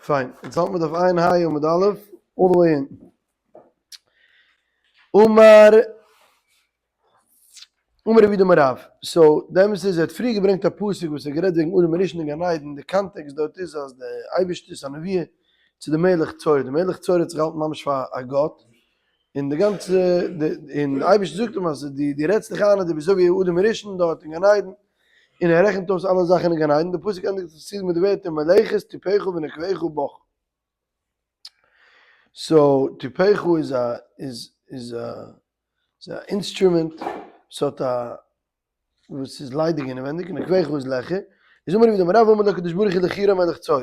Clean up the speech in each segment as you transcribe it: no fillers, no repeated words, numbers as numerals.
פיין, יעצט האלט מען דף עיין ה' עמוד א', all the way in. אמר אמר רב יהודה אמר רב, so די אמת איז ער האט פריער געברענגט א פסוק וואס ער האט גערעדט וועגן אדם הראשון אין גן עדן, די קאנטעקסט דארט איז אז די אייבערשטער איז א נביא צו די מלך צור, די מלך צור האט זיך געהאלטן ממש פאר א גאט, און די גאנצע און די אייבערשטער זאגט אים אז דו דו רעדסט דיך איין אז דו ביסט אזוי ווי אדם הראשון דארט אין גן עדן, און ער רעכנט אויס אלע זאכן אין גן עדן, די פסוק ענדיגט זיך צו מיט די ווערטער מלכת טפך ונקבך בך. so טפך איז א איז איז א איז א אינסטרומענט וואס האט א וואס איז ליידיג אינעווענדיג, נקבך איז לעכער, איז אמר רב יהודה אמר רב אמר להקדוש ברוך הוא לחירם מלך צור,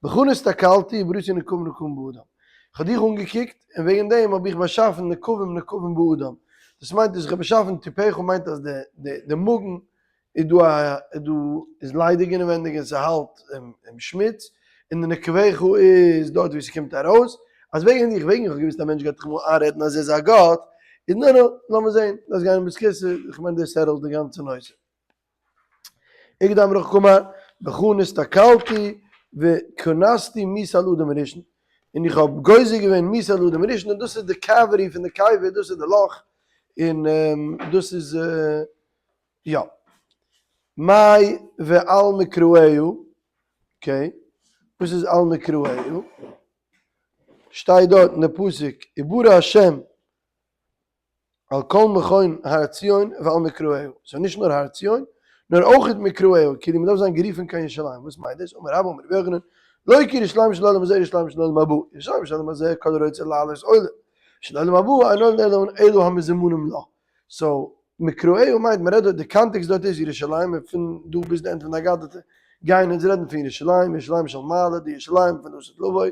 בך נסתכלתי ובראתי נקבים נקבים באדם, איך האב דיך אנגעקוקט און וועגן דעם האב איך באשאפן נקבים נקבים באדם, דאס מיינט אז איך האב באשאפן טפך מיינט אז די די מאגן איז דא א איז דא איז ליידיג אינעווענדיג און ס'האלט שמוץ, און די נקבך איז דארט ווי ס'קומט ארויס, אז וועגן דיך וועגן איך האב געוואוסט א מענטש גייט דיך אמאל איינרעדן אז ער איז א גאט, איז נו נו, לאמיר זען, לאז גיין אין בית כסא, איך מיין דאס settle ט די גאנצע נושא. איכא דאמרי הכי קאמר, בך נסתכלתי וקנסתי מיתה על אדם הראשון, און איך האב גוזר געווען מיתה על אדם הראשון, און דאס איז די cavity פון די קבר, דאס איז די לאך, און דאס איז יא. מאי ועל מקראיו, okay, וואס איז על מקראיו? שטייט דארט אין די פסוק וברא השם על כל מכון הר ציון ועל מקראיו, ס'איז נישט נאר הר ציון, נאר אויך מקראיו, כאילו מ'דארף זיין גערופן קיין ירושלים, וואס מיינט דאס? אמר רבה אמר רבי יוחנן, לא כירושלים של עולם הזה ירושלים של עולם הבא, ירושלים של עולם הזה כל הרוצה לעלות עולה, של עולם הבא אין עולין אלא המזומנים לה. so מקראיו מיינט מען רעדט דארט די קאנטעקסט דארט איז ירושלים און פון דא ביז די end פון די אגדתא גייען אונז רעדן פון ירושלים, ירושלים של מעלה, די ירושלים פון לעתיד לבוא,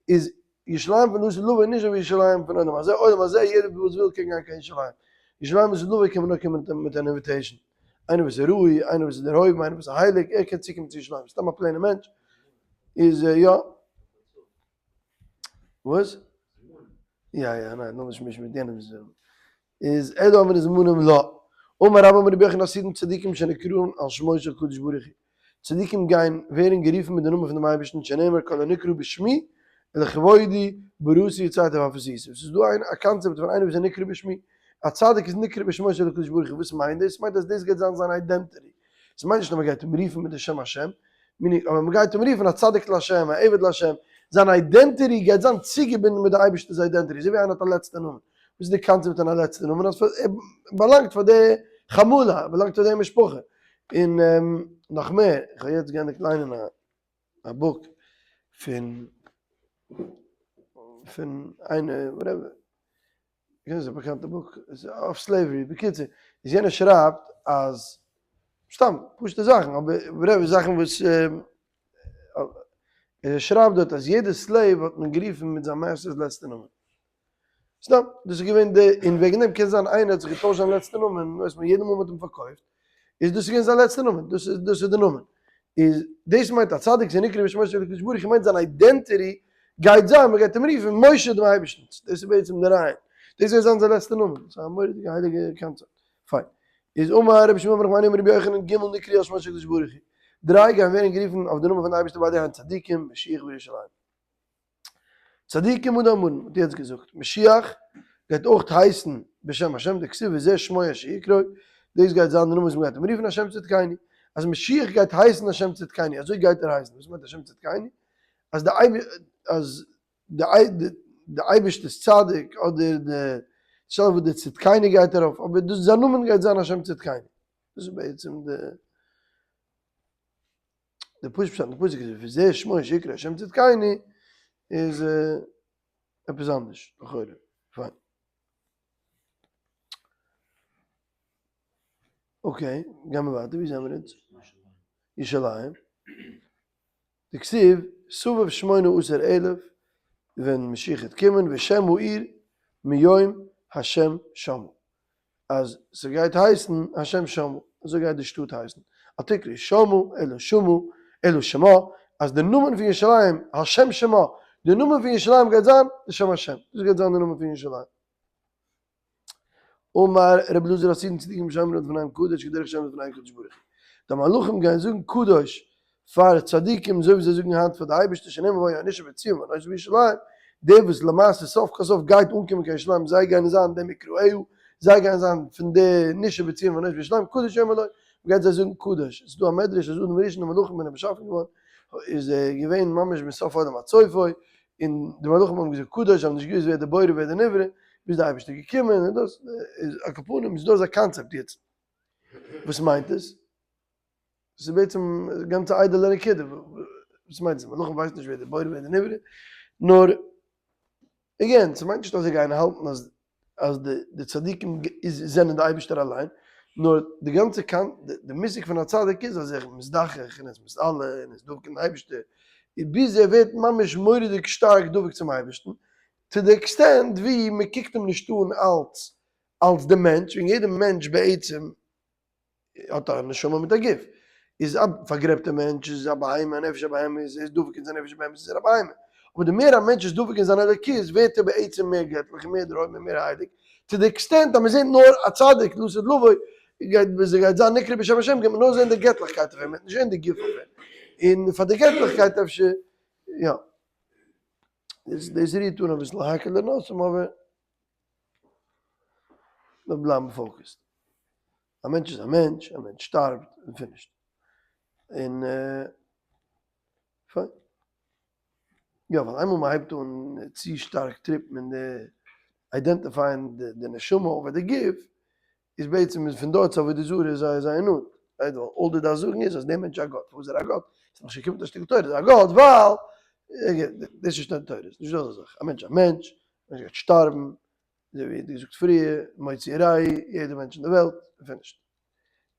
איז ירושלים פון לעתיד לבוא נישט אזוי ווי ירושלים פון עולם הזה, עולם הזה יעדער וואס וויל קען גיין קיין ירושלים, ירושלים לעתיד לבוא קען מען נאר קומען מיט אן invitation, איינער וואס איז ראוי, איינער וואס איז דערהויבן, איינער וואס איז הייליג, ער קען צוקומען צו ירושלים, סתם א plain ע מענטש איז יא. וואס? יא יא ניין נאר נישט מישן מיט יענעם איז אלו המזומנים לה. אמר רבה אמר רבי יוחנן עתידין צדיקים שנקראין על שמו של קדוש ברוך הוא. צדיקים גייען ווערן גערופן מיט די נאמען פון דעם אייבערשטן שנאמר כל הנקרא בשמי ולכבודי בראתי יצרתי ואף עשיתי. ס'איז דא איין א קאנצעפט פון איינער וואס איז נקרא בשמי. א צדיק איז נקרא בשמו של הקדוש ברוך הוא. וואס מיינט דאס? ס'מיינט אז דאס גייט זיין זיין identity. ס'מיינט נישט אז מ'גייט אים רופן מיט די שם השם. meaning אבער מ'גייט אים רופן א צדיק לה', א עבד לה'. זיין identity גייט זיין צוגעבינדן מיט די אייבערשטער'ס identity. אזוי ווי איינער האט א לעצטע נאמען. וואס איז די קאנצעפט פון א לעצטע נאמען? אז ער באלאנגט פאר די חמולה, ער באלאנגט פאר די משפחה. און נאך מער, איך האב יעצט געענדיגט ליינען א book פון פון איינער, whatever, איך ווייס נישט א באקאנטע book, אויף slavery, בקיצור, איז יענער שרייבט אז, סתם פשוטע זאכן, אבער whatever, זאכן וואס ער שרייבט דארט אז יעדע slave האט מען גערופן מיט זיין master 'ס לעצטע נאמען. סתם, דאס איז געווען די, און וועגן דעם קען זיין איינער האט זיך געטוישט זיין לעצטע נאמען, ווייסט מען יעדע מאל מ'האט אים פארקויפט, איז דאס געווען זיין לעצטע נאמען, דאס איז דאס איז די נאמען. איז דאס מיינט א צדיק שנקרא בשמו של הקדוש ברוך הוא מיינט זיין identity גייט זיין מ'גייט אים רופן משה דעם אייבערשטנ'ס, דאס איז בעצם די רעיון, דאס גייט זיין זיין לעצטע נאמען, ס'איז א מורא'דיגע הייליגע קאנצעפט. פיין. איז אמר רבי שמואל בר נחמני אמר רבי יוחנן ג' נקראו על שמו של הקדוש ברוך הוא, דריי גייען ווערן גערופן אויף די נאמען פון די אייבערשטער ואלו הן צדיקים, משיח וירושלים. צדיקים און אמרן האט יעצט געזאגט, משיח גייט אויך הייסן בשם השם, דכתיב וזה שמו אשר יקראו, דאס גייט זיין די נאמען וואס מען גייט אים רופן השם צדקנו, אז משיח גייט הייסן השם צדקנו, אזוי גייט ער הייסן, וואס מיינט השם צדקנו? אז די אז די אייבערשטער'ס צדיק אדער די שאלה וואס די צדקנו גייט ארויף, אבער דאס זיין נאמען גייט זיין השם צדקנו, דאס איז בעצם די. די פשוט פשט אין די פסוק איז וזה שמו שיקרא השם צדקנו איז עפעס אנדערש לכאורה. פיין. okay, גיימער ווייטער, ווי זעמער אונז? ירושלים. דכתיב סבב שמונה עשר אלף ווען משיח וועט קומען ושם העיר מיום השם שמה. אז ס'גייט הייסן השם שמה, אזוי גייט די שטאט הייסן, אל תקרי שמה אלא שמה אלא שמה, אז די נאמען פון ירושלים, השם שמה, די נאמען פון ירושלים גייט זיין די שם השם, דאס גייט זיין די נאמען פון ירושלים. אמר רבי אלעזר עתידין צדיקים שאומרים לפניהם קדוש כדרך שאומרים לפני הקדוש ברוך הוא, די מלאכים גייען זאגן קדוש. פאר צדיקים אזוי ווי זיי זאגן היינט פאר די אייבערשטער שנאמר והיה הנשאר בציון והנוסף בירושלים, דער וואס למעשה סוף כל סוף גייט אנקומען קיין ירושלים זיי גייען זיין די מקראיו, זיי גייען זיין פון די נשאר בציון והנוסף בירושלים, קדוש יאמר לו, מ'גייט זיי זאגן קדוש, עס איז דא א מדרש אז אדם הראשון די מלאכים זענען באשאפן געווארן איז ער געווען ממש מסוף העולם עד סופו, און די מלאכים האבן געזאגט קדוש, זיי האבן נישט געוואוסט ווער די בורא ווער די נברא, ביז די אייבערשטער איז געקומען און דאס איז על כל פנים איז דא אזא קאנצעפט יעצט, וואס מיינט עס? דאס איז בעצם גאנץ א איידעלע נקודה, וואס מיינט עס? מלאכים ווייסן נישט ווער די בורא ווער די נברא, נאר again, ס'מיינט נישט אז זיי גייען האלטן אז אז די צדיקים זענען די אייבערשטער אליין, נאר די גאנצע די מושג פון א צדיק איז אז ער איז מזדכך און ער איז מתעלה און ער איז דבוק אין אייבערשטער, ביז ער ווערט ממש מורא'דיג שטארק דבוק צום אייבערשטן, to the extent ווי מען קוקט אים נישט אן אלץ אלץ די מענטש, ווען יעדע מענטש בעצם האט א נשמה מיט א גוף, איז א פארגרעבטע מענטש איז א בהמה, א נפש הבהמית איז דבוק אין זיין נפש הבהמית איז ער א בהמה, אבער די מער א מענטש איז דבוק אין זיין אלוקות ווערט ער בעצם מער געטליך און מער דערהויבן און מער הייליג, to the extent אז מען זעט נאר א צדיק לעתיד לבוא גייט ווען ס'גייט זיין נקרא בשם השם גייט מען נאר זען די געטליכקייט אויף אים, מען וועט נישט זען די גוף אויף אים, און פאר די געטליכקייט אפשר יא. דאס רירט אן אביסל האקעלע נושאים אבער. נאר בלייבן focused. א מענטש איז א מענטש, א מענטש שטארבט און finished. און פיין. יא, ווייל איינמאל מען הייבט אן צו שטארק טריפן אין די identify ען די נשמה over די גוף, איז בעצם איז פון דארט צו עבודה זרה איז זייער זייער נאנט. right? ווייל all דו דארפסט זאגן איז אז דער מענטש איז א גאט. פארוואס איז ער א גאט? ס'איז נאך נישט געקומען מיט א שטיקל תורה. איז א גאט ווייל דאס איז נישט קיין תורה. ס'איז נישטא אזא זאך. א מענטש איז א מענטש. א מענטש גייט שטארבן. אזוי ווי געזאגט פריער, מוציא רעי, יעדער מענטש אין די וועלט, און finished.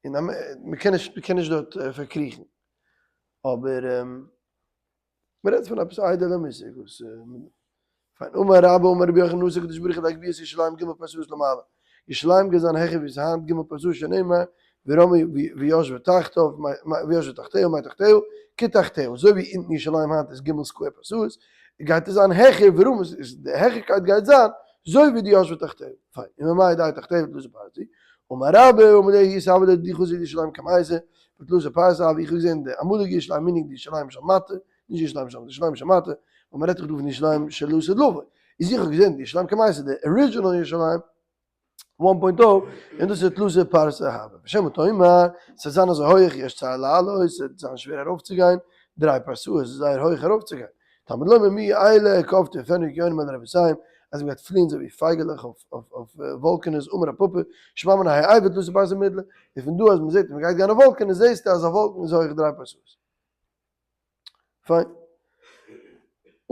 און מ'קען נישט, מ'קען נישט דארט פארקריכן. אבער מ'רעדט פון עפעס איידעלע מושג וואס פיין. אמר רבה אמר רבי יוחנן עתיד הקדוש ברוך הוא להגביה את ירושלים ג' פרסאות למעלה. ירושלים גייט זיין העכער ווי עס איז היינט ג' פרסאות שנאמר ורמי וישבה תחתיו וישבה תחתיה מאי תחתיה כתחתיה אזוי ווי אונטן ירושלים היינט איז ג' square פרסאות גייט עס זיין העכער ורמי איז די העכערקייט גייט זיין אזוי ווי די ישבה תחתיה. פיין. וממאי דהאי תחתיה תלתא פרסי. אמר רבה אמר ליה ההוא סבא לדידי חזיתי ירושלים קמייתא בתלתא פרסי הוה איך האב געזען די אמאליגע ירושלים meaning די ירושלים של מטה, נישט ירושלים של מטה, ירושלים של מטה, ווייל מען רעדט דאך דא פון ירושלים של לעתיד לבוא, איז איך האב געזען די ירושלים קמייתא די original ירושלים one point o, און דאס איז תלתא פרסי הוה, ושמא תאמר, ס'וועט זיין אזוי הויעך יש צער לעלות, ס'וועט זיין שווער ארויפצוגיין, דריי פרסאות איז זייער הויך ארויפצוגיין. תלמוד לומר מי אלה כעוף תעופנה כיונים על רבותיהם, אז מ'גייט פליען אזוי ווי פייגעלעך אויף וואלקענעס, אמר רב פפא, שמע מינה האי עיבוד תלתא פרסי מידלא, און פון דא אז מ'זעט אז מ'גייט גיין אויף וואלקענעס זעסטו אז א וואלקן איז הויך דריי פרסאות. פיין.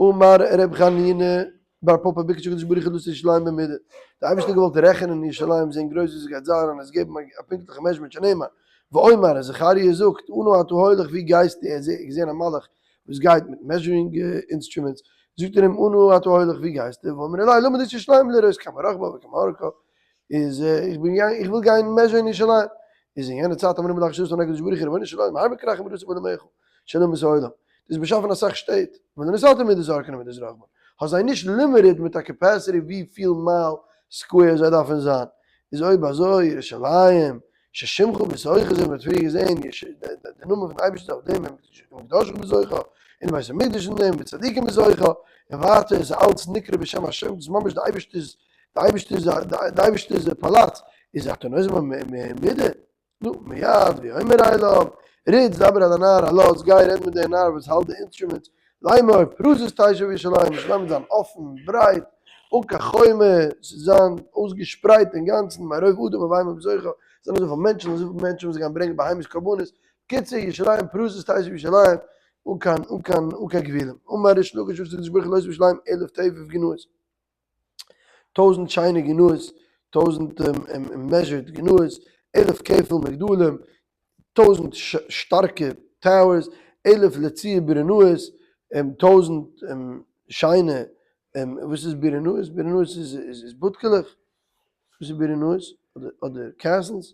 אמר ר' חנינא בר פפא ביקש הקדוש ברוך הוא לתת ירושלים במידה, די אייבערשטער האט געוואלט רעכענען ירושלים זען גרויס ווי זי גייט זיין און עס געבן א פונקטליכע measurement שנאמר ואומר אז זכריה זאגט אנה אתה הולך ווי גייסטו ער האט געזען א מלאך וואס גייט מיט measuring instruments זאגט ער אים אנה אתה הולך ווי גייסטו ואומר אלי למדוד את ירושלים לראות כמה רחבה וכמה ארכה איז איך בין געגאנגען איך וויל גיין measure ן ירושלים איז אין יענע צייט אמרו מלאכי שרת הקדוש ברוך הוא רבונו של עולם הרבה כרכים בראת בעולמך של אומות העולם דו האסט באשאפן אסאך שטעט ולא נתת מידת ארכן ומידת רחבן האסט זיי נישט limited מיט א capacity ווי פיל מייל square זיי דארפן זיין איז אויב אזוי ירושלים ששמך בתוכה אזוי ווי מען האט פריער געזען די נאמען פון אייבערשטן איז אויף דעם ומקדשך בתוכה און בית המקדש אין דעם וצדיקים בתוכה און ווייטער איז אלץ נקרא בשם השם דאס איז ממש די אייבערשטער'ס די אייבערשטער'ס די אייבערשטער'ס פאלאץ איז אתה נותן מידה נו מיד ויאמר אליו רוץ דבר אל הנער הלז גיי רעד מיט דער נער וואס האלט די instruments לאמור פרזות תשב ירושלים ירושלים וועט זיין אפן ברייט אן קיין חומה, עס וועט זיין אויסגעשפרייט אינגאנצן, מרוב אדם ובהמה בתוכה, עס זענען אזויפיל מענטשן און אזויפיל מענטשן וואס גייען ברענגען בהמות קרבנות, בקיצור ירושלים פרזות תשב ירושלים אן קיין אן קיין אן קיין גבולים, אמר ריש לקיש עתיד הקדוש ברוך הוא להוסיף ירושלים אלף טפח גינות. טויזנט שיינע גינות, טויזנט measured גינות, אלף כפל מגדלים, טויזנט שטארקע towers, אלף לצור ברנעות, טויזנט שיינע, וואס איז ברנעות? ברנעות איז בודקעלעך? וואס איז ברנעות? אדער castles?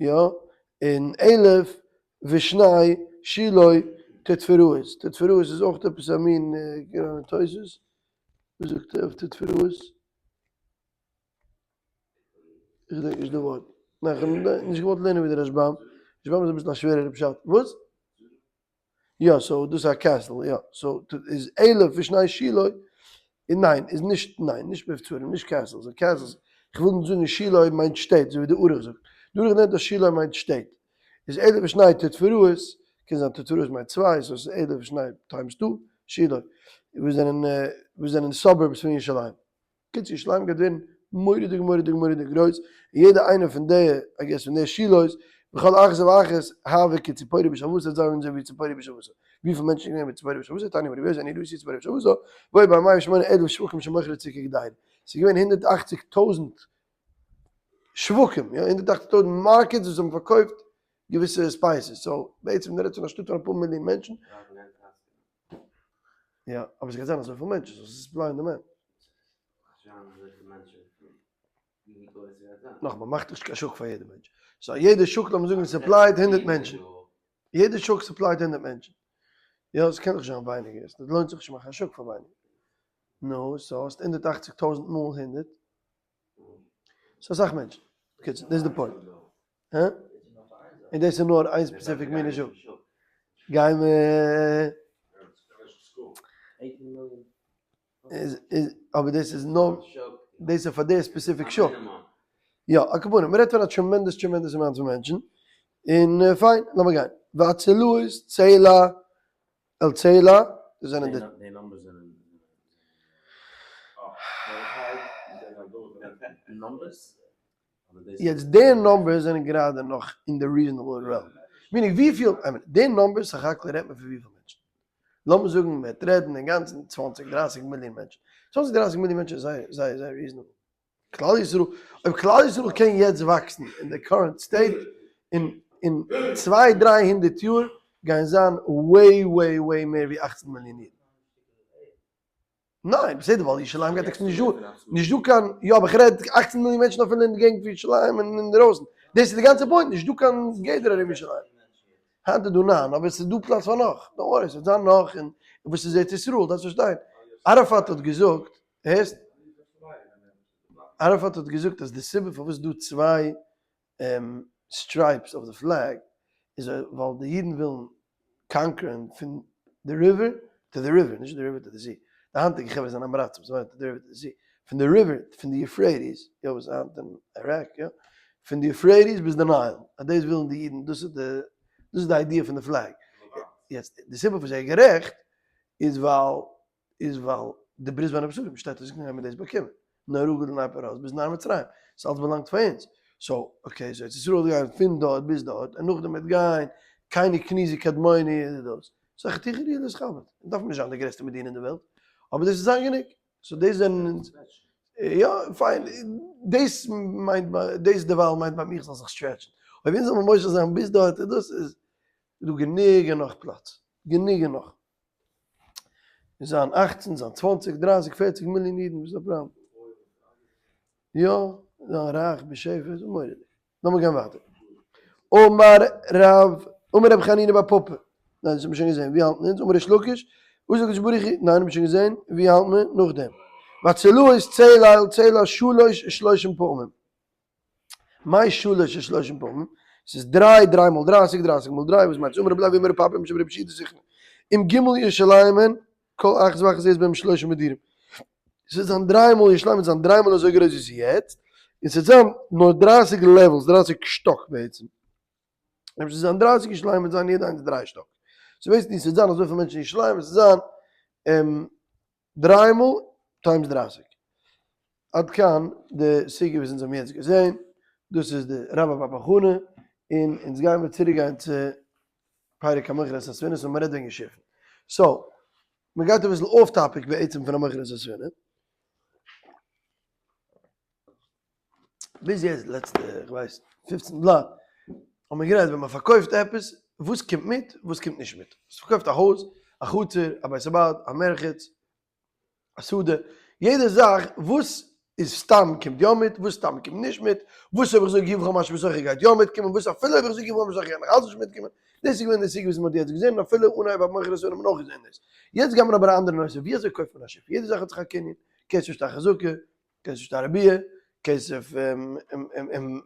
יא, און אלף ושני שילה תתפרעות, תתפרעות איז אויך עפעס א מין תוס'? וואס זאגט ער אויף תתפרעות? איך געדענק נישט די ווארט. ניין, איך האב נישט געוואלט לערנען ווי די רשבם. רשבם איז אביסל א שווערערע פשט. וואס? יא, so דאס איז א castle, יא. so איז אלף ושני שילה, און ניין, איז נישט, ניין, נישט מבצרים, נישט castles, castles, איך וויל נישט זאגן שילה מיינט שטעט, אזוי ווי די ערוך זאגט. די ערוך נעמט אז שילה מיינט שטעט. איז אלף ושני תתפרעות, קען זיין תתפרעות מיינט צוויי, so ס'איז אלף ושני times two, שילה, וואס זענען, וואס זענען suburbs פון ירושלים. קיצור ירושלים גייט ווערן מורא'דיג מורא'דיג מורא'דיג גרויס, און יעדע איינע פון די, I guess פון די שילו'ס, וכל אחת ואחת הוה כציפורי בשלוותה, זיי זענען אזוי ווי ציפורי בשלוותה. וויפיל מענטשן איז געווען בציפורי בשלוותה, תניא אמר רבי יוסי אני ראיתי ציפורי בשלוותה, והיו בה מאה ושמונה אלף שווקים שמוכרי ציקי קדירה. ס'איז געווען 180 טויזנט שווקים, יא, 180 טויזנט markets וואס האבן פארקויפט געוויסע spices, so בעצם מ'רעדט פון א שטאט פון אפאר מיליאן מענטשן. יא, אבער עס גייט זיין אזויפיל מענטשן, so ס'איז supply and demand. נאכאמאל, מאך נישט קיין שוק פאר יעדע מענטש. so יעדע שוק לאמיר זאגן supply ט 100 מענטשן. יעדע שוק supply ט 100 מענטשן. יא, עס קען דאך נישט זיין ווייניגער, עס לוינט זיך נישט מאכן א שוק פאר ווייניגער. נו, so האסט 180 טויזנט מאל 100. ס'איז אסאך מענטשן. בקיצור, דאס איז די point. הא? און דאס איז נאר איין specific מין שוק. גיימער. איז איז אבער דאס איז נאר דאס איז פאר די specific שוק. יא, על כל פנים, מ'רעדט פון א tremendous tremendous amount פון מענטשן. און פיין, לאמיר גיין. והצלעות צלע אל צלע, דאס זענען די. די numbers זענען numbers? יעצט די numbers זענען גראדע נאך אין די reasonable realm. meaning וויפיל, I mean, די numbers סך הכל רעדט מען פון וויפיל מענטשן? לאמיר זאגן מען וועט רעדן אינגאנצן צוואנציג דרייסיג מיליאן מענטשן. צוואנציג דרייסיג מיליאן מענטשן איז זייער זייער זייער reasonable. כלל ישראל, אויב כלל ישראל קען יעצט וואקסן אין די current state, אין אין צוויי דריי הונדערט יאר גייען זיין way way way מער ווי אכצן מיליאן אידן. ניין, בסדר ווייל ירושלים גייט עקסטער נישט דא, נישט דא קיין, יא אבער איך רעד אכצן מיליאן מענטשן אפילו אין די געגנט פון ירושלים און אינדערויסן, דאס איז די גאנצע point, נישט דא קיין גדר ארום ירושלים. היינט איז דא ניין, אבער עס איז דא פלאץ פאר נאך, don't worry, עס וועט זיין נאך, און וואס איז ארץ ישראל, דארפסט פארשטיין, אראפאט האט געזאגט, הערסט? אראפאט האט געזאגט אז די סיבה פארוואס איז דא צוויי stripes אויף די flag איז ווייל די אידן ווילן conquer ען פון די river to די river, נישט די river to די sea, די היינטיגע חברה זענען עם הארצים, זיי מיינען to די river to די sea, פון די river, פון די יופרעטיס, יא וואס איז היינט אין איראק, יא, פון די יופרעטיס ביז די נייל, אז דאס ווילן די אידן, דאס איז די, דאס איז די idea פון די flag, יעצט די סיבה פארוואס ער איז גערעכט איז ווייל איז ווייל די ברית בין הבתרים שטייט אז גייען מיר דאס באקומען, נהר הגדול נהר פרת ביז נהר מצרים, ס'אלץ באלאנגט פאר אונז, so okay so ארץ ישראל וועט גיין פון דארט ביז דארט און נאכדעם וועט גיין קיני קניזי קדמוני און דאס, ס'איז א חתיכה ראויה להתכבד, דארף נישט זיין די גרעסטע מדינה אין די וועלט, אבער דאס איז זיין גענוג, so דאס זענען אונז, יא פיין, דאס מיינט דאס דערווייל מיינט ביי מיך זאל זיך stretch ן, אויב אונז זאל מען מושך זיין ביז דארט און דאס איז דא גענוג און נאך פלאץ, גענוג און נאך. זיין אכצן, זיין צוואנציג, דרייסיג, פערציג מיליאן אידן, וואס איז א פראבלעם? יא, זיין רייך בשפע איז מורא'דיג. לאמיר גיין ווייטער. אמר רב, אמר רבי חנינא בר פפא, ניין דאס האט מען שוין געזען, ווי האלטן אונז? אמר ריש לקיש, וואס זאגט ברוך הוא? ניין האט מען שוין געזען, ווי האלט מען נאכדעם? והצלעות צלע אל צלע שלוש ושלושים פעמים. מאי שלש ושלושים פעמים? ס'איז דריי, דריי מאל דרייסיג, דרייסיג מאל דריי, וואס מיינט עס? אמר רבי לוי אמר רבי פפא משום רבי יהושע זכרונו, אם ג' ירושלים הן, כל אחת ואחת יש בהם שלושים מדירים. ס'וועט זיין דריי מאל ירושלים וועט זיין דריי מאל אזוי גרויס ווי ס'איז יעצט, און ס'וועט זיין נאר דרייסיג levels, דרייסיג שטאק בעצם. אויב ס'וועט זיין דרייסיג ירושלים וועט זיין יעדע איינס דריי שטאק. so ווייסט נישט, ס'וועט זיין אזויפיל מענטשן אין ירושלים, עס וועט זיין דריי מאל times דרייסיג. עד כאן די סוגיא וואס אונז האבן יעצט געזען, דאס איז די רבה בר בר חנה, און אונז גייען מיר צוריק גיין צו פרק המוכר את הספינות ווען מ'רעדט וועגן שיפן. so, מ'גייט אביסל off topic בעצם פון המוכר את הספינה. ביז יעצט די לעצטע איך ווייס פופצן בלאט האט מען גערעדט ווען מען פארקויפט עפעס וואס קומט מיט וואס קומט נישט מיט, האסט פארקויפט א הויז, א חצר, א בית הבד, א מרחץ, א שדה, יעדע זאך וואס איז סתם קומט יא מיט, וואס סתם קומט נישט מיט, וואס אויב איך זאג יבחר מה שבתוכו גייט יא מיטקומען, וואס אפילו אויב איך זאג יבחר מה שבתוכו גייט נאכאלץ נישט מיטקומען, דאס איז געווען די סוגיא וואס מען האט יעצט געזען, און אפילו אנהייב המוכר את האדם האט מען אויך געזען דאס. יעצט גייט מען אבער א אנדערע נושא, ווי אזוי קויפט מען א שיף? יעדע זאך האט זיך א קנין, כסף שטר חזקה, כסף שטר רביע, כסף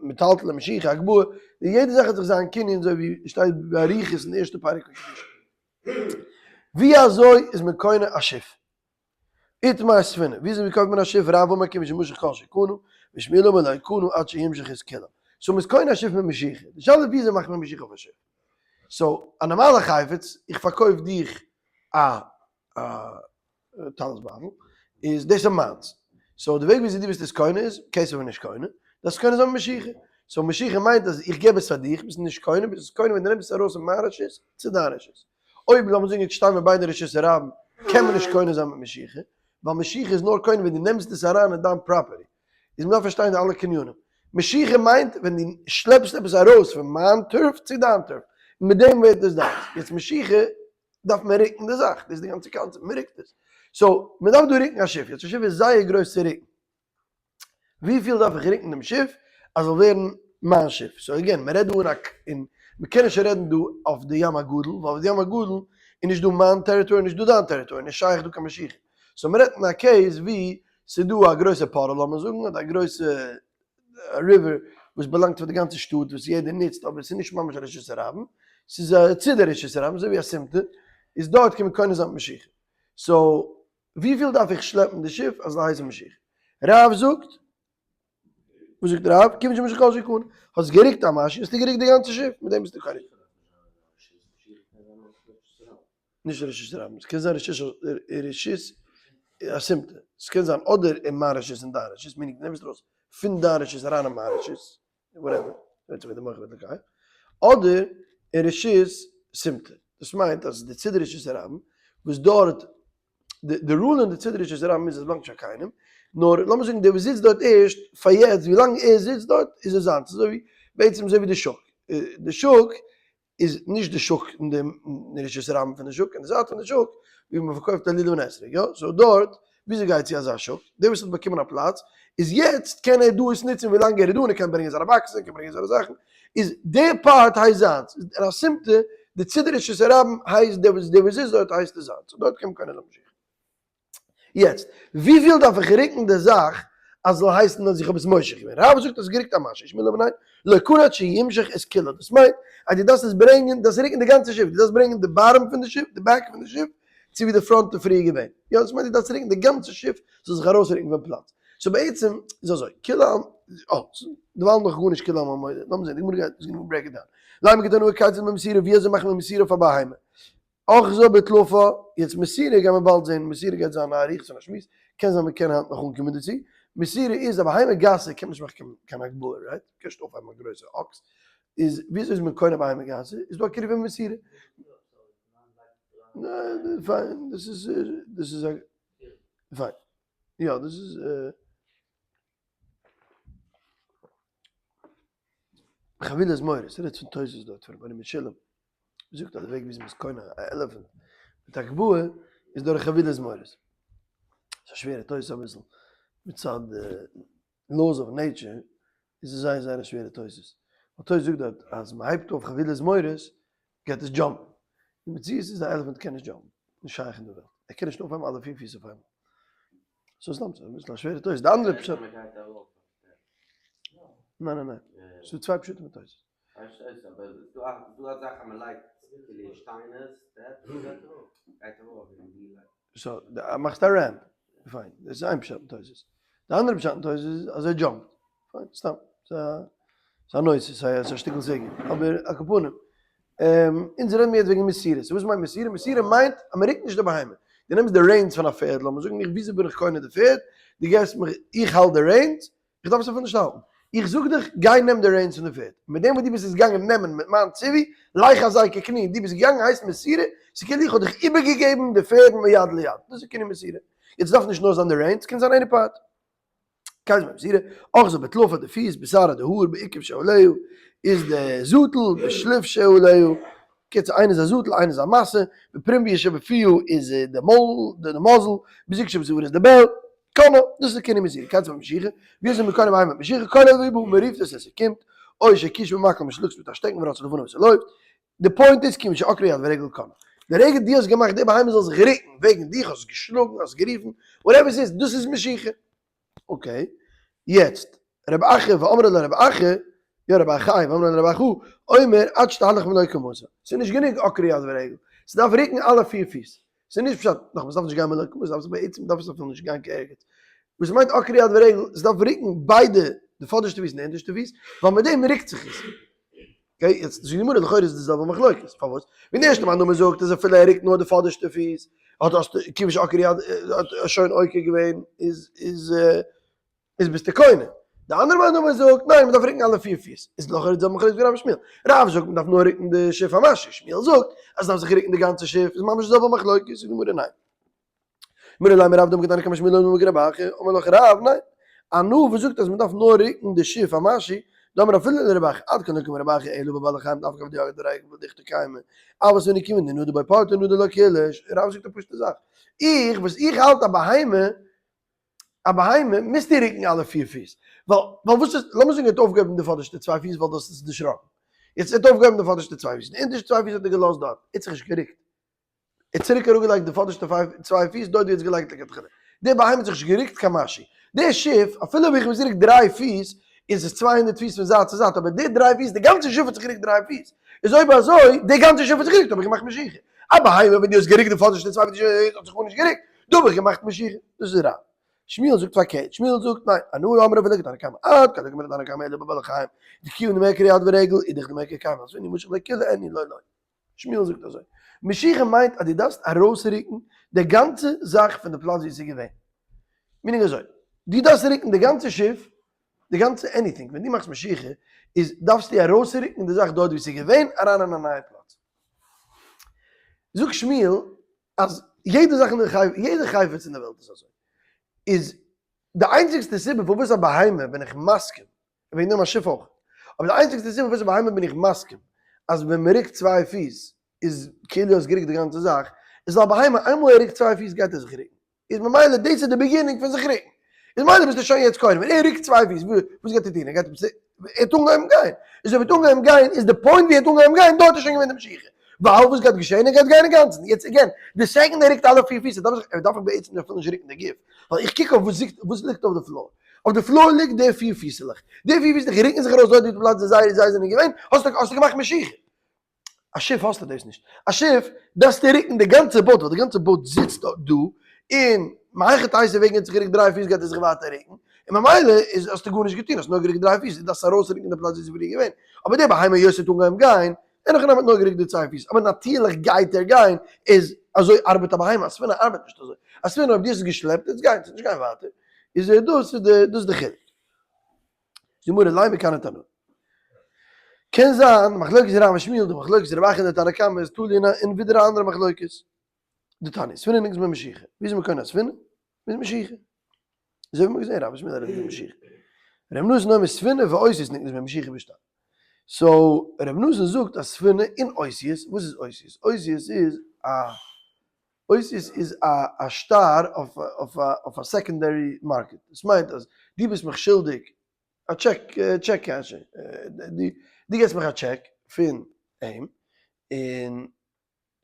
מטלטלי משיכה הגבהה, יעדע זאך האט זיך זיין קנין אזוי ווי שטייט באריכות אין די ערשטע פרק פון קידושין. ווי אזוי איז מען קונה א שיף? איתמר ספינה, ווי אזוי קויפט מען א שיף? רב אמר כיוון שמשך כל שקנה, ושמואל אמר לא קנה עד שימשך את כולה. so מ'איז קונה א שיף מיט משיכה. די שאלה איז ווי אזוי מאכט מען משיכה אויף א שיף? so א נארמאלע חפץ, איך פארקויף דיך א טלית בייטל, איז דאס איז מיינס. so די וועג ווי אזוי דו ביסט עס קונה איז, כסף איז נישט קונה, דארפסט קונה זיין מיט משיכה. so משיכה מיינט אז איך געב עס פאר דיך, ביסט נישט קונה, ביסט עס קונה ווען דו נעמסט עס ארויס פון מיין רשות צו דיין רשות. אויב לאמיר זאגן יעצט שטייען מיר ביידע רשות הרבים, קען מען נישט קונה זיין מיט משיכה, ווייל משיכה איז נאר קונה ווען דו נעמסט עס אריין אין דיין property. איז מ'דארף פארשטיין די אלע קנינים. משיכה מיינט ווען דו שלעפסט עפעס ארויס פון מיין turf צו דיין turf, און מיט דעם ווערט עס דיינס. יעצט משיכה דארף מען רוקן די זאך, דאס איז די גאנצע קאנצעפט, מען רוקט עס. so, מען דארף דא רוקן א שיף, יעצט א שיף איז זייער גרויס צו רוקן. וויפיל דארף איך רוקן דעם שיף אז זאל ווערן מיין שיף? so again, מען רעדט דא אין א, אין, מען קען נישט רעדן דא אויף די ים הגדול, ווייל אויף די ים הגדול איז נישט דא מיין territory און נישט דא דיין territory, נישט שייך דא קיין משיכה. so מען רעדט אין א case ווי ס'איז דא א גרויסע פארל לאמיר זאגן, אדער א גרויסע river וואס באלאנגט פאר די גאנצע שטאט וואס יעדער נוצט אבער ס'איז נישט ממש א רשות הרבים, ס'איז א צידי רשות הרבים אזוי ווי א סימטא, איז דארט קען מען קונה זיין מיט משיכה. so וויפיל דארף איך שלעפן די שיף אז זאל הייסן משיכה? רב זאגט, וואס זאגט רב? כיון שמשך כל שקנה, האסט געריקט א משהו האסטו געריקט די גאנצע שיף, מיט דעם ביסטו קונה. נישט רשות הרבים, ס'קען זיין רשות הסימטא, ס'קען זיין אדער אין מיין רשות און דיין רשות, meaning דו נעמסט ארויס פון דיין רשות אריין אין מיין רשות, whatever, ווענדט זיך ווי די מח וועט לקיים, אדער אין רשות סימטא, דאס מיינט אז די צידי רשות הרבים, וואס דארט, די rule אין די צידי רשות הרבים איז אז עס באלאנגט נישט פאר קיינעם, נאר לאמיר זאגן דער וואס זיצט דארט ערשט, פאר יעצט, ווילאנג ער זיצט דארט איז עס זיינס, אזוי ווי, בעצם אזוי ווי די שוק, די שוק איז נישט די שוק אין די רשות הרבים פון די שוק, אין די זייט פון די שוק ווי מען פארקויפט א לולב און אתרוג, יא? so דארט וויאזוי גייט צו אזא שוק? דער וואס האט באקומען א פלאץ איז יעצט קען ער דא עס נוצן ווילאנג ער איז דא און ער קען ברענגען זיינע באקסעס ער קען ברענגען זיינע זאכן, איז די part הייסט זיינס, איז אין א סימטא די צידי רשות הרבים הייסט דער וואס איז דארט הייסט עס זיינס, so דארט קען מען קונה זיין משיכה. יעצט, וויפיל דארף איך רוקן די זאך אז ס'זאל הייסן אז איך האב עס מושך געווען? רב זאגט האסט גערוקט א משהו, שמואל אמר ניין, לא קנה עד שימשך את כולה, דאס מיינט אז דו דארפסט עס ברענגען, דארפסט רוקן די גאנצע שיף, דו דארפסט ברענגען די bottom פון די שיף, די back פון די שיף, צו ווי די front איז פריער געווען, יא, דאס מיינט דו דארפסט רוקן די גאנצע שיף זאל זיך ארויסרוקן פון פלאץ. so בעצם איז אזוי, כולי עלמא, אה, דערווייל נאך גארנישט כולי עלמא מודה, לאמיר זען, די גמרא גייט, איז gonna break it down. לימא כתנאי כיצד במסירה, ווי אזוי מאכט מען מסירה פאר בהמה? אחזה בטלפה, יעצט מסירה גיימער באלד זעהן, מסירה גייט זיין א אריכות פון א שמועס, קען זיין מ'קען היינט נאך אנקומען דערצו, מסירה איז א בהמה גסה קען מען נישט מאכן קיין הגבהה right? מ'קען נישט אויפהייבן א גרויסע אקס, איז וויאזוי איז מען קונה בהמה גסה? איז דא א קירוב ומסירה? ניין פיין דאס איז דאס איז א פיין יא דאס איז חבילת מורות, ס'רעדט פון תוס' דארט פון רבינו משולם. זאגט אז די וועג וויאזוי מ'איז קונה א elephant מיט הגבהה איז דורך חבילת מורות. ס'איז א שווערע תוס' אביסל, מצד די laws of nature איז עס זייער זייער א שווערע תוס'. ווייל תוס' זאגט דארט אז מ'הייבט אויף חבילת מורות גייט עס jump ן. די מציאות איז א elephant קען נישט jump ן, נישט שייך אין די וועלט. ער קען נישט אויפהייבן אלע פיר פיס אויף איינמאל. so סתם ס'איז אביסל א שווערע תוס'. די אנדערע פשט. ניין ניין ניין. ס'איז דא צוויי פשטים אין תוס'. so, מאכסט א ramp, פיין, דאס איז איין פשט אין תוס'. די אנדערע פשט אין תוס' איז אז ער jump ט. פיין, סתם, ס'איז א נושא, ס'איז א שטיקל סוגיא. אבער על כל פנים, אונז רעדן מיר יעצט וועגן מסירה. so וואס מיינט מסירה? מסירה מיינט אז מ'רוקט נישט די בהמה. דו נעמסט די reins פון א פערד, לאמיר זאגן איך וויאזוי בין איך קונה די פערד? דו געבסט מיך, איך האלט די reins, איך דארף עס אפילו נישט האלטן. איך זאג דיך, גיי נעם די reins פון די פערד. מיט דעם וואס דו ביסט עס געגאנגען נעמען מיט מיין ציווי, לך חזק וקנה, דו ביסט געגאנגען הייסט מסירה, ס'איז כאילו איך האב דיך איבערגעגעבן די פערד מיד ליד. דאס איז כאילו מסירה. יעצט דארף נישט נאר זיין די reins, קען זיין any part. קען זיין מסירה, אחזה בטלפה די פיס, בשערה די האר, בעקב שעליה איז די זאטל, בשליף שעליה, קיצור איינער איז א זאטל איינער איז א משא, בפרומביא שבפיה איז די מויל, די muzzle, בזוג שבצוארו איז די bell. קנה, דאס איז קינוי מסירה, כיצד במשיכה, ווי אזוי מ'קונה בהמה מיט משיכה, קורא לו והוא בא, מ'רופט עס און ס'קומט, או שהקיש במקל מ'שלאגט מיט א שטעקן ורץ לפניו און ס'לויפט, די point איז כיון שעקרה יד ורגל קנה, די רגע דו האסט געמאכט די בהמה זאל זיך רוקן וועגן דיך, האסט געשלאגן, האסט גערופן, whatever ס'איז, דאס איז משיכה. okay, יעצט, רב אחא ואמרי לה רב אחא, יא רב אחאי ואמרי לה רב אחא, אומר עד שתהלך מלא קומתו, ס'איז נישט גענוג עקרה יד ורגל, ס'דארף רוקן אלע פיר פיס. ס'איז נישט פשט, נאכאמאל, ס'דארף נישט גיין מלאקמא, ס'דארף זיך בעצם דארף עס אפילו נישט גיין קיין ערגעץ. וואס מיינט עקרה יד ורגל? ס'דארף רוקן ביידע, די פאדערשטע פיס און די אונטערשטע פיס, ווייל מיט דעם רוקט זיך עס. okay, יעצט זאגט די גמרא לכאורה איז די זעלבע מחלוקת, פארוואס? ווי די ערשטע מאן דאמר זאגט אז אפילו ער רוקט נאר די פאדערשטע פיס, האט האסטו כיוון שעקר יד האט שוין עוקר געווען איז איז איז ביסטו קונה. די אנדערע מאן דאמר זאגט ניין מ'דארף רוקן אלע פיר פיס, איז לכאורה די זעלבע מחלוקת ווי רב און שמואל. רב זאגט מ'דארף נאר רוקן די שיף א משהו, שמואל זאגט אז ס'דארף זיך רוקן די גאנצע שיף, איז ממש די זעלבע מחלוקת, זאגט די גמרא ניין. גמרא לימא רב דאמר כתנא קמא שמואל לא אמר כרבי אחא, אמר לך רב ניין. אנא וואס זאגט אז מ'דארף נאר רוקן די שיף א משהו, דאמר אפילו לרבי אחא, עד כאן לא קאמר רבי אחא אלא בבעלי חיים דווקא אויף די יד ורגל ודוכתא קיימא, אבל ס'איז כיון דנדו ביה פורתא נדו ליה כוליה, רב זאגט א פשוטע זאך, איך וואס איך האלט א בהמה א בהמה מוזטו רוקן אלע פיר פיס, ווייל ווייל וואס איז, לאמיר זאגן ער האט אויפגעהויבן די פאדערשטע צוויי פיס ווייל דאס איז דערשראקן, יעצט ער האט אויפגעהויבן די פאדערשטע צוויי פיס, די אונטערשטע צוויי פיס האט ער געלאזט דארט, ער האט זיך נישט גערוקט, ער האט צוריק אראפגעלייגט די פאדערשטע צוויי פיס דארט ווי ער האט עס געלייגט לכתחילה, די בהמה האט זיך נישט גערוקט קיין משהו, די שיף אפילו אויב איך האב עס גערוקט דריי פיס, איז עס 200 פיס פון זייט צו זייט, אבער די דריי פיס, די גאנצע שיף האט זיך גערוקט דריי פיס, איז אויב אזוי, די גאנצע שיף האט זיך גערוקט האב איך געמאכט משיכה, א בהמה ווען דו האסט גערוקט די פאדערשטע צוויי פיס האט זיך גארנישט גערוקט, דא האב איך געמאכט משיכה, דאס איז רב. שמואל זאגט פארקערט, שמואל זאגט ניין, אנא אמרי אפילו כתנא קמא, עד כאן לא קאמר תנא קמא אלא בבעלי חיים, דכיון דמעקר יד ורגל, אידך דמעקר קיימא, ספינא משך לכוליה אין לא לא. שמואל זאגט אזוי, משיכה מיינט אז דו דארפסט ארויסרוקן די גאנצע זאך פון די פלאץ ווי עס איז געווען. meaning אזוי, דו דארפסט רוקן די גאנצע שיף, די גאנצע anything, ווען דו מאכסט משיכה, איז דארפסטו ארויסרוקן די זאך דארט ווי עס איז געווען אריין אין א נייע פלאץ. זאגט שמואל אז יעדע זאך אין די חי, יעדע חפץ אין די וועלט איז אזוי, איז די איינציגסטע סיבה פארוואס א בהמה בין איך מסכים, וועגן דעם א שיף אויך, אבער די איינציגסטע סיבה פארוואס א בהמה בין איך מסכים אז ווען מען רוקט צוויי פיס איז כאילו האסט גערוקט די גאנצע זאך, איז ווייל א בהמה איינמאל ער רוקט צוויי פיס גייט ער זיך רוקן, איז ממילא דאס איז די beginning פון זיך רוקן, איז ממילא ביסטו שוין יעצט קונה, ווען ער רוקט צוויי פיס וואס גייט ער טון? ער גייט ער האט אנגעהויבן גיין, איז אויב ער האט אנגעהויבן גיין איז די point ווי ער האט אנגעהויבן גיין דארט איז שוין געווען די משיכה, ווייל וואס גייט געשען? ער גייט גיין אינגאנצן, יעצט again, די second ער רוקט אלע פיר פיס, ער דארף זיך, ער דארף בעצם אפילו נישט רוקן די גוף, ווייל איך קוק אויף וואס ליגט, וואס ליגט אויף די floor, אויף די floor ליגט די פיר פיסעלעך, די פיר פיסלעך רוקן זיך ארויס דארט ווי די פלאץ ווי זיי זיי זענען געווען, האסטו האסטו געמאכט משיכה. א שיף האסטו דאס נישט, א שיף דארפסטו רוקן די גאנצע boat, ווייל די גאנצע boat זיצט דא, און מהיכי תיתי וועגן ער האט זיך גערוקט דריי פיס גייט ער זיך ווייטער רוקן, און ממילא איז האסטו גארנישט געטון, האסט נאר גערוקט דריי פיס, דו דארפסט ארויסרוקן די פלאץ ווי ס'איז פריער געווען, אבער די בהמה היות ס'האט אנגעהויבן גיין, אין הכי נמי האט נאר גערוקט די צוויי פיס, אבער נאטירליך גייט ער גיין, איז אזוי ארבעט א בהמה, א ספינה ארבעט נישט אזוי, א ספינה אויב דו האסט עס געשלעפט, וועט עס גיין, ס'וועט נישט גיין ווייטער, איז דאס איז די דאס איז די חילוק. די גמרא לימא כהני תנאי. קען זיין מחלוקת רב און שמואל, די מחלוקת רב אחא און די תנא קמא איז תלוי אין ווידער א אנדערע מחלוקת. דתניא, ספינה נקנית במשיכה. ווי איז מען קונה א ספינה? מיט משיכה. אזוי ווי מ'האט געזען רב און שמואל רעדן פון משיכה. ר' נתן אומר ספינה ואותיות נקנית במשיכה ובשטר. so ר' נתן זאגט אז ספינה און אותיות, וואס איז אותיות? אותיות איז א אותיות איז א א שטר אויף אויף אויף א secondary market. דאס מיינט אז דו ביסט מיך שולדיג א טשעק, check casher, דו געבסט מיך א טשעק פון אים, און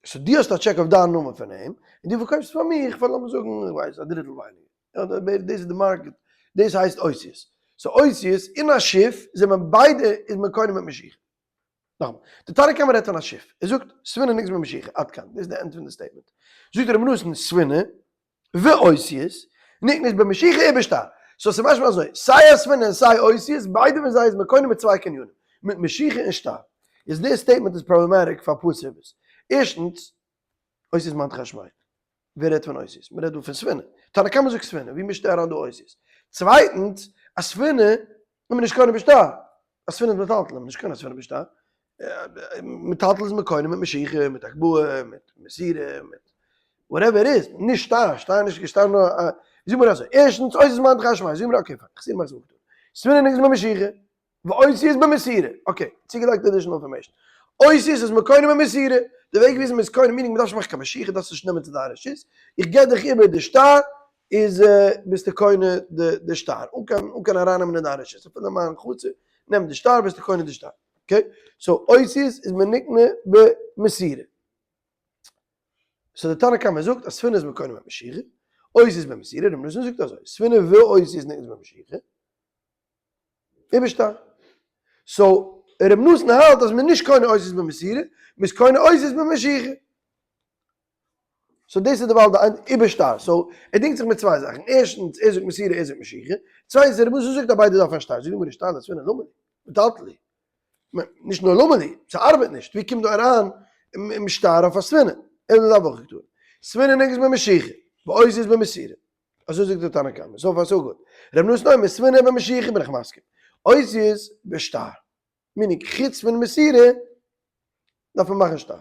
so דו האסט א טשעק אויף דיין נאמען פון אים, און דו פארקויפסט פאר מיך פאר לאמיר זאגן איך ווייס א דריטל ווייניגער, אדער בערך דאס איז די market, דאס הייסט אותיות. so אותיות אין א שיף זענען ביידע איז מען קונה מיט משיכה. נאכאמאל, די תנא קמא רעדט פון א שיף, ער זאגט ספינה נקנית במשיכה, עד כאן, דאס איז די end פון די statement. זאגט רבי נתן ספינה ואותיות נקנית במשיכה ובשטר. so ס'איז משמע אזוי, סיי א ספינה און סיי אותיות, ביידע פון זיי איז מען קונה מיט צוויי קנינים, מיט משיכה און שטר. איז די statement איז problematic פאר אפאר סיבות. ערשטנס, אותיות מיינט חשמל. ווער רעדט פון אותיות? מען רעדט דא פון ספינה. תנא קמא זאגט ספינה, ווי מישט ער אריין דא אותיות? צווייטנס, א ספינה איז מען נישט קונה בשטר. א ספינה איז מטלטל, מען איז נישט קונה א ספינה בשטר. מטלטל איז מען קונה מיט משיכה, מיט הגבהה, מיט מסירה, מיט whatever איז, נישט שטר, שטר נישט שטר נאר א, זאג מיר אזוי, ערשטנס אותיות מיינט חשמל, זאג מיר okay פיין, חסידים מאכט זיך אפ דא. ספינה נקנית במשיכה. ואותיות במסירה, okay, צוגעלייגט additional information. אותיות איז מען קונה במסירה, די וועג וויאזוי מען איז קונה, meaning מען דארף נישט מאכן קיין משיכה, דארפסט נישט נעמען צו דיין רשות, איך געב דיך איבער די שטר, איז ביסטו קונה די שטר, אן קיין אן קיין ארייננעמען אין דיין רשות, אפילו מיין חצר, נעם די שטר ביסטו קונה די שטר, okay? so אותיות איז מען נקנה במסירה. so די תנא קמא זאגט אז ספינה איז מען קונה במשיכה, אותיות איז במסירה, רבי נתן זאגט אזוי, ספינה ואותיות איז נקנית במשיכה, איבערשטיין. so ר' נתן האלט אז מ'איז נישט קונה אותיות במסירה, מ'איז קונה אותיות במשיכה. So דאס איז דערווייל די איבער שטר. So ער דינגט זיך מיט צוויי זאכן. ערשטנס, ער זאגט מסירה, ער זאגט משיכה. צווייטנס, רבי נתן זאגט אז ביידע דארפן א שטר. זאגט די גמרא, שטר לספינה למה לי? מטלטלי. נישט נאר למה לי, ס'ארבעט נישט. ווי קומט דא אריין שטר אויף א ספינה? אלא לאו הכי קתני. ספינה נקנית במשיכה, ואותיות במסירה. אזוי זאגט דער תנא קמא. So far so good. רבי נתן אומר, ספינה במשיכה בין איך מסכים. אותיות בשטר. Meaning, חוץ פון מסירה דארף מען מאכן שטר.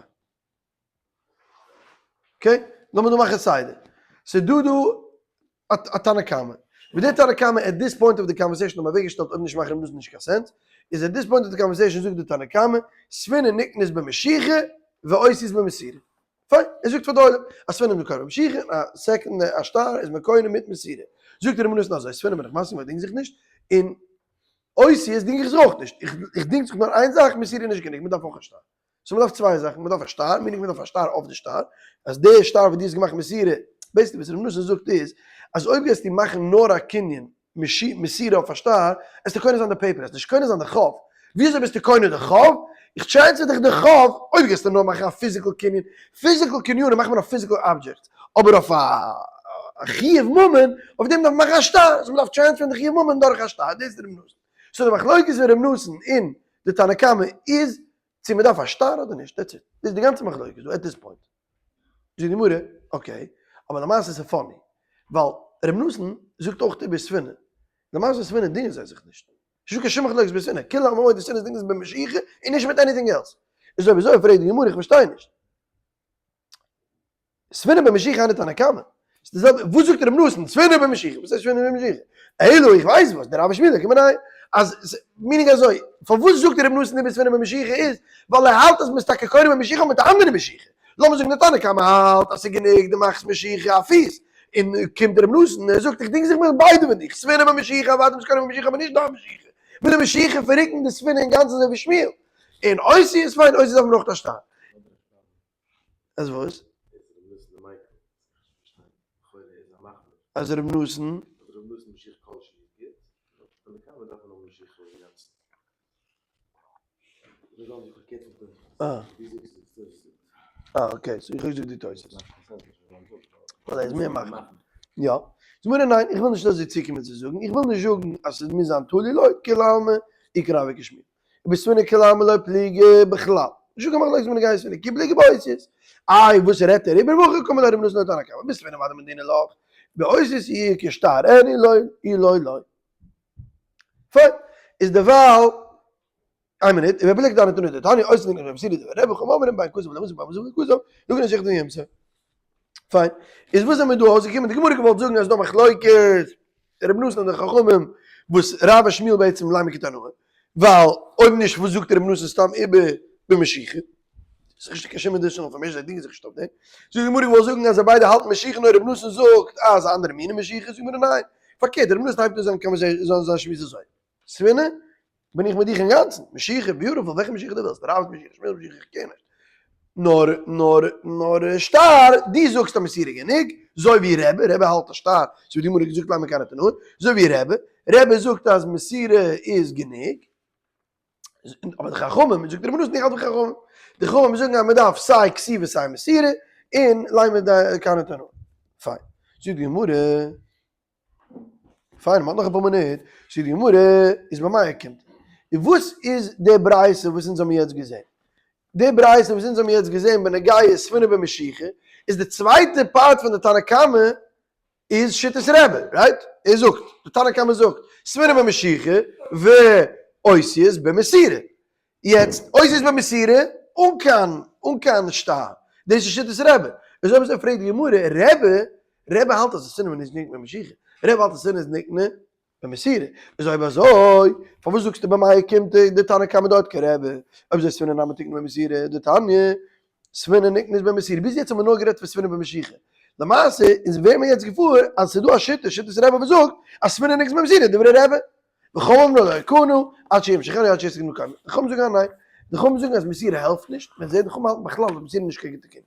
Okay? לאמיר דא מאכן סדר. ס'איז דא דא א תנא קמא. מיט די תנא קמא at this point of the conversation האבן אוועקגעשטעלט אויב נישט מאכן דאס נישט קיין sense, איז at this point of the conversation זאגט די תנא קמא, ספינה נקנית במשיכה ואותיות במסירה. פיין, ער זאגט פאר די עולם אז ספינה איז מען קונה במשיכה און א second א שטר איז מען קונה מיט מסירה. זאגט ר' נתן אזוי, ספינה בין איך מסכים איך דינג זיך נישט, און אותיות דינג איך זיך אויך נישט, איך דינג זיך נאר איין זאך, מסירה איז נישט גענוג, מען דארף אויך א שטר. So מען דארף צוויי זאכן, מען דארף א שטר, meaning מען דארף א שטר אויף די שטר, אז די שטר וואס דו האסט געמאכט מסירה, basically וואס ר' נתן זאגט איז, אז אויב גייסטו מאכן נאר א קנין מסירה אויף א שטר, עסטו קונה זיין די paper, עסט נישט קונה זיין די חוב, וויאזוי ביסטו קונה די חוב? איך transfer דיך די חוב, אויב גייסטו נאר מאכן א physical קנין, physical קנינים מאכט מען אויף physical objects, אבער אויף א חיוב ממון, אויף דעם דארף מען מאכן א שטר, so מען דארף transfer ן די חיוב ממון דורך א שטר, דאס איז ר' נתן. So די מחלוקת פון ר' נתן און די תנא קמא איז צו מען דארף א שטר אדער נישט, that's it. דאס איז די גאנצע מחלוקת דא at this point. זאגט די גמרא, okay, אבער למעשה איז עס funny, ווייל ר' נתן זאגט אויך איבער ספינה, למעשה ספינה דינגען זיי זיך נישט, נישטא קיין שום מחלוקת בספינה, כולי עלמא מודי ספינה איז דינגען זיך במשיכה און נישט מיט anything else. איז אויב אזוי פרעגט די גמרא איך פארשטיי נישט. ספינה במשיכה היינו תנא קמא. ס'איז די זעלבע, וואס זאגט ר' נתן? ספינה במשיכה, וואס הייסט ספינה במשיכה? אלא איך ווייס וואס, דרב ושמואל איכא בינייהו, אז, meaning אזוי, פארוואס זאגט ר' נתן איבער ספינה במשיכה איז, ווייל ער האלט אז מ'איז טאקע קונה במשיכה מיט א אנדערע משיכה. לאמיר זאגן די תנא קמא האלט אז ס'איז גענוג דו מאכסט משיכה א פיס, און קומט ר' נתן און ער זאגט איך דינג זיך מיט ביידע מיט דיך, ספינה במשיכה אוודאי מ'איז קונה במשיכה אבער נישט דיין משיכה, מיט די משיכה פאררוקן די ספינה אינגאנצן אזוי ווי שמואל, און אותיות איז פיין, אותיות דארף מען אויך א שטר. אז וואס? אז ר' נתן. אה. אה okay, so איך האב געזאגט די תוס'. ווייל ער איז מער מחמיר. יא. זאג מיר ניין, איך וויל נישט אזוי צוקומען צו זאגן, איך וויל נישט זאגן אז ס'מוז זיין תלוי לא, כולי עלמא אי כרב וכשמואל. ובספינה כולי עלמא לא פליגי בכלל. נישטא קיין מחלוקת בנוגע ספינה, כי פליגי באותיות. איי וואס רעדט ער איבער והכי קאמר ליה ר' נתן לתנא קמא, בספינה ודאי אמרינן לך, באותיות אי איכא שטר אין אי לא אי לא לא. פיין. איז דערווייל, איין מינוט, ובפלג דהני תנא דתניא, אותיות נקנות במסירה דברי רבי, וחכמים אומרים בין כתב למסור בין מסור לכתב, לקנות שיכתוב וימסור. פיין. איז וואס זעמיר דא אויסגעקומען? די גמרא געוואלט זאגן אז ס'דא מחלוקת רבי נתן און די חכמים וואס רב ושמואל בעצם לימא כתנאי, ווייל אויב נישט וואס זאגט רבי נתן סתם איבער במשיכה? ס'איז נישט קיין שום additional information, זיי דינגען זיך נישט אויף דעם. זאגט די גמרא געוואלט זאגן אז זיי ביידע האלטן משיכה נאר רבי נתן זאגט אז אנדערע מיני משיכה, זאגט די גמרא ניין, פארקערט רבי נתן הייבט אן זיין conversation זיין שמועס אזוי, ספינה בין איך מיט דיך אינגאנצן, משיכה, beautiful, וועלכע משיכה דו ווילסט, רב'ס משיכה, שמואל'ס משיכה, איך קען נישט. נאר, נאר, נאר שטר, דו זאגסט אז מסירה גענוג, זוי ווי רבי, רבי האלט א שטר, ס'ווי די גמרא געזאגט לימא כהני תנאי, זוי ווי רבי, רבי זאגט אז מסירה איז גענוג, אבער די חכמים, זאגט רבי נתן איך האלט ווי חכמים, די חכמים זאגן אז מ'דארף סיי כתיבה סיי מסירה, און לימא כהני תנאי. פיין. זאגט די גמרא. פיין, מ'האט נאך אפאר מינוט, זאגט די גמרא, איז במאי אוקימתא. און וואס איז די ברייתא וואס אונז האבן יעצט געזען? די ברייתא וואס אונז האבן יעצט געזען בנוגע ספינה במשיכה, איז די צווייטע part פון די תנא קמא איז שיטת רבי, right? ער זאגט, די תנא קמא זאגט, ספינה במשיכה ואותיות במסירה. יעצט, אותיות במסירה אן קיין אן קיין שטר, דאס איז שיטת רבי. איז אויב אזוי פרעגט די גמרא, רבי, רבי האלט אז די ספינה איז נקנה במשיכה, רבי האלט אז ספינה איז נקנה במסירה, איז אויב אזוי פארוואס זאגסטו במאי אוקימתא די תנא קמא דארט כרבי, אויב אזוי ספינה נמי תקנה במסירה, דתניא, ספינה נקנית במסירה, ביז יעצט האבן מיר נאר גערעדט פון ספינה במשיכה, למעשה איז ווערן מיר יעצט געוואר אז ס'איז דא א שיטה, שיטת רבי וואס זאגט אז ספינה נקנית במסירה, דברי רבי. וחכמים אומרים לא קנו עד שימשכנה עד שישיג מקומה. די חכמים זאגן אז ניין. די חכמים זאגן אז מסירה העלפט נישט, מען זעט די חכמים האלטן בכלל אז מסירה איז נישט קיין גוטע קנין.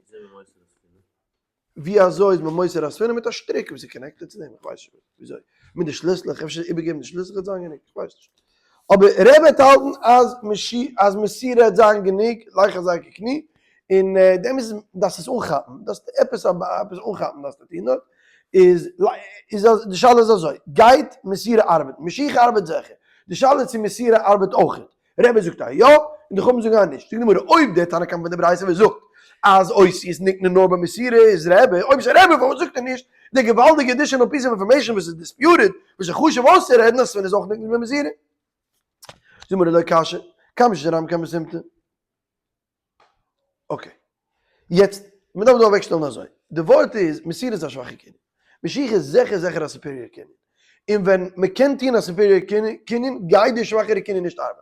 ווי אזוי איז מען מוסר א ספינה מיט א שטריק וואס איז connected צו דעם? איך ווייס נישט וויאזוי. מיט די שליסלעך, אפשר איבערגעבן די שליסלעך וועט זיין גענוג, איך ווייס נישט. אבער רבי וועט האלטן אז אז מסירה וועט זיין גענוג, לך חזק וקני. און די אמת איז דארפסט עס אנכאפן, דארפסט עפעס עפעס אנכאפן דארפסטו טון דארט, איז איז די שאלה איז אזוי, גייט מסירה ארבעטן? משיכה ארבעט זיכער, די שאלה איז צו מסירה ארבעט אויכעט, רבי זאגט א יא, און די חכמים זאגן א נישט. זאגט די גמרא, אויב דער תנא קמא פון די ברייתא וואס זאגט אז אותיות נקנה נאר במסירה איז רבי, אויב ס'איז רבי פארוואס זאגט ער נישט די געוואלדיגע additional piece of information וואס איז disputed, וואס איז חשוב אויסצורעדן אז ספין איז אויך נקנה במסירה? זאגט די גמרא לא קשיא, כאן ברשות הרבים כאן בסימטא. okay. יעצט, מען דארף דא אוועקשטעלן אזוי, די ווארט איז, מסירה איז א שוואכע קנין. משיכה איז זיכער זיכער א superior קנין. און ווען מען קען טון א superior קנין, גייט די שוואכערע קנין נישט ארבעטן.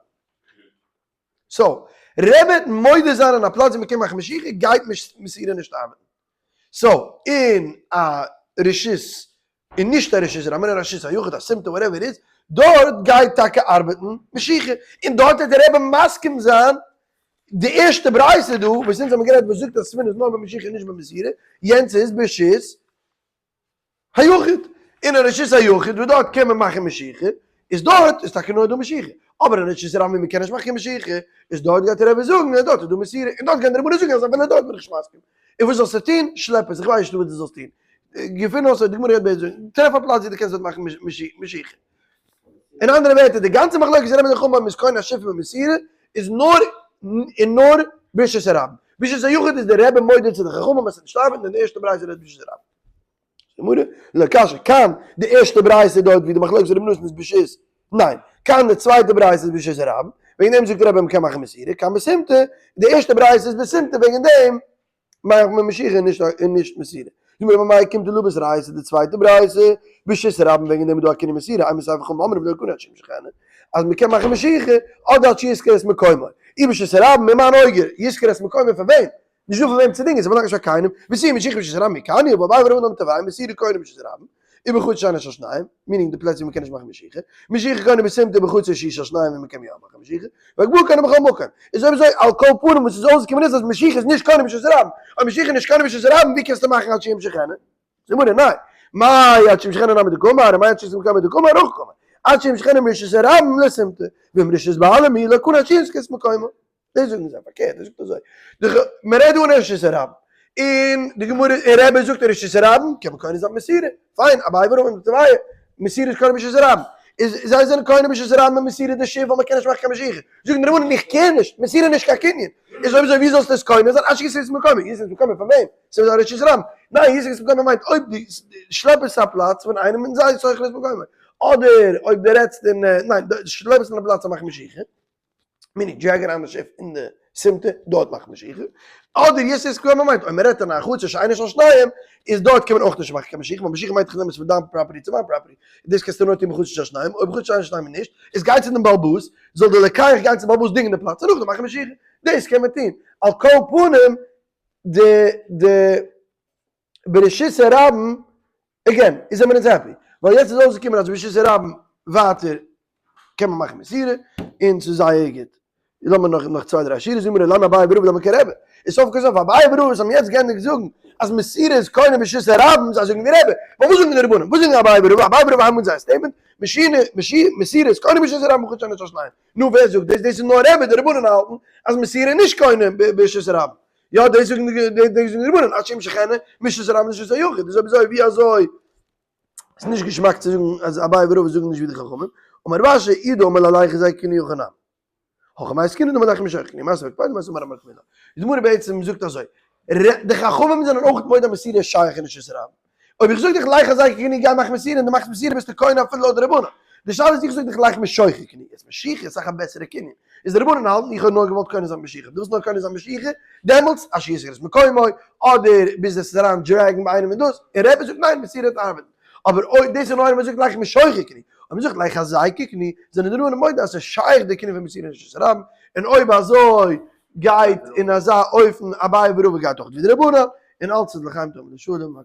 so, רבי וועט מודה זיין אין א פלאץ ווי מען קען מאכן משיכה, גייט מסירה נישט ארבעטן. so, אין א רשות, און נישט א רשות הרבים, אין א רשות היחיד, א סימפטאם whatever it is, דארט גייט טאקע ארבעטן משיכה, און דארט וועט דער רבי מסכים זיין, די ערשטע ברייתא דא וואס אונז האבן גערעדט וואס זאגט אז ספין איז נאר במשיכה און נישט במסירה, יענץ איז ברשות היחיד, אין א רשות היחיד וואס דארט קען מען מאכן משיכה, איז דארט איז טאקע נאר דא משיכה, אבער אין רשות הרבים ווי מען קען נישט מאכן קיין משיכה, איז דארט גייט דער רבי זאגן אז דארט איז דא מסירה, און דארט גייען די רבנים זאגן אז אפילו דארט בין איך נישט מסכים. און וואס זאלסטו טון? שלעפ עס, איך ווייס נישט וואס דו זאלסט טון. געפין אויס אויב די גמרא רעדט בעצם, טרעף א פלאץ ווי דו קענסט דארט מאכן משיכה. אין אנדערע ווערטער, די גאנצע מחלוקת רבי און חכמים איז קונה א שיף במסירה, איז נאר און נאר ברשות הרבים. ברשות היחיד איז דער רבי מודה צו די חכמים אז ס'וועט נישט ארבעטן און די ערשטע ברייתא רעדט ברשות הרבים. גמרא, לא קשיא, כאן די ערשטע ברייתא דארט ווי די מחלוקת רבי נתן איז ברשות, ניין, כאן די צווייטע ברייתא איז ברשות הרבים, וועגן דעם זאגט רבי מ'קען מאכן מסירה, כאן בסימטא, די ערשטע ברייתא איז בסימטא וועגן דעם מאכט מען משיכה און נישט און נישט מסירה. זאגט מיר במאי קומט לבית רייתא די צווייטע ברייתא ברשות הרבים וועגן דעם איז דא א קנין מסירה, אימא סיפא חכמים אומרים לא קנו עד שימשכנה, אז מ'קען מאכן משיכה אדער עד שישכור את מקומו, אי ברשות הרבים אין מיין אויגער, ישכור את מקומו פאר וועם? נישט דא פאר וועם צו דינגען, ס'באלאנגט נישט פאר קיינעם, ותו משיכה ברשות הרבים מי קניא, אביי ורבא אמרי תרוייהו מסירה קונה ברשות הרבים, ובחצר שאינה של שניים, meaning די פלעצער ווי מ'קען נישט מאכן משיכה, משיכה קונה בסימטא ובחצר שהיא של שניים ווי מ'קען יא מאכן משיכה, והגבהה קונה בכל מקום. איז אויב אזוי על כל פנים וואס איז אויסגעקומען איז אז משיכה איז נישט קונה ברשות הרבים, אויב משיכה איז נישט קונה ברשות הרבים ווי קענסטו מאכן עד שימשכנה? זאגט גמרא ניין, מאי עד שימשכנה נמי דקאמר, ומאי עד שישכור את מקומו דקאמר הכי קאמר, עד שימשכנה מרשות הרבים לסימטא, ואם רשות בעלים היא לא קנה עד שישכור את מקומו. דאס זאגן זיי פארקערט, דאס זאגט אזוי, די ח, מען רעדט דא אין רשות הרבים, און די גמרא, און רבי זאגט אין רשות הרבים קען מען קונה זיין מסירה, פיין, אביי ורבא תרוייהו, מסירה איז קונה ברשות הרבים, איז זיי זענען קונה ברשות הרבים מיט מסירה די שיף ווייל מען קען נישט מאכן קיין משיכה, זאגן די רבנן איך קען נישט, מסירה איז נישט קיין קנין, איז אויב אזוי ווי זאלסטו עס קונה זיין, עד שישכור את מקומו, ישכור את מקומו פאר וועם? ס'איז א רשות הרבים, ניין ישכור את מקומו מיינט אויב דו שלעפ עס צו א פלאץ פון איינעם און זיי שוכר את מקומו, אדער אויב דו רעדסט אין, ניין, שלעפ עס אין א פלאץ צו מאכן משיכה. meaning drag אריין די שיף אין די סימטא, דארט מאכט משיכה, אדער ישכור את מקומו מיינט אויב מען רעדט אין א חצר שאינה של שניים, איז דארט קען מען אויך נישט מאכן קיין משיכה, ווייל משיכה מיינט איך נעם עס פון דיין property צו מיין property, דאס קענסטו נאר טון בחצר של שניים, אויב בחצר שאינה של שניים נישט, איז גיי צו דעם בעל הבית, זאל דער לוקח גיין צום בעל הבית דינגען די פלאץ און נאכדעם מאכן משיכה, דאס קען מען טון, על כל פנים די די ברשות הרבים, again, איז זעמיר אונז happy, ווייל יעצט איז אויסגעקומען אז ברשות הרבים ווייטער קען מען מאכן מסירה, און ס'איז זייער גוט. לאמיר נאך נאך צוויי דריי שורות, זאגן מיר לימא אביי ורבא דאמרי כרבי, איז סוף כל סוף אביי ורבא וואס האבן יעצט געענדיגט זאגן אז מסירה איז קונה ברשות הרבים, זיי זאגן ווי רבי, פארוואס זאגן די רבנים? וואס זאגן אביי ורבא? אביי ורבא האבן אונז זייער statement, מסירה איז קונה ברשות הרבים חוץ שאינה של שניים. נו ווער זאגט דאס? דאס איז נאר רבי, די רבנן האלטן אז מסירה איז נישט קונה ברשות הרבים. יא דאס זאגן די דאס זאגן די רבנן עד שימשכנה מרשות הרבים לרשות היחיד איז אויב אזוי ווי אזוי איז נישט געשמאק צו זאגן אז אביי ורבא זאגן נישט ווי די חכמים אמר רב אשי אי דאמר ללכת זיי קני יוחנן הכא מאי עסקינן דאמר לך משוך קני מעשה וקפד מעשה אמר רב נחמן די גמרא בעצם זאגט אזוי די חכמים זענען אויך מודה אז מסירה איז שייך אין רשות הרבים אויב איך זאג דיך לך חזקה קני גיי מאך מסירה און דו מאכסט מסירה ביסטו קונה אפילו לויט די רבנן. די שאלה איז איך זאג דיך לך משוכה קני, יעצט משיכה איז אסאך א בעסערע קנין, איז די רבנן האלטן איך האב נאר געוואלט קונה זיין משיכה, דו ווילסט נאר קונה זיין משיכה, דעמאלטס עד שישכור את מקומו, אדער ביז עס איז אריין drag ן ביי איינעם און דאס, און רבי זאגט ניין מסירה וועט ארבעטן, אבער אויב דאס איז נאר אויב מען זאגט לך משוכה קני, אויב מען זאגט לך חזקה קני, זענען די רבנן מודה אז עס איז שייך די קנין פון מסירה אין רשות הרבים, און אויב אזוי גייט אין אזא אופן אביי ורבא גייט אויך ווי די רבנן, און אלץ איז לחיים טובים לשלום.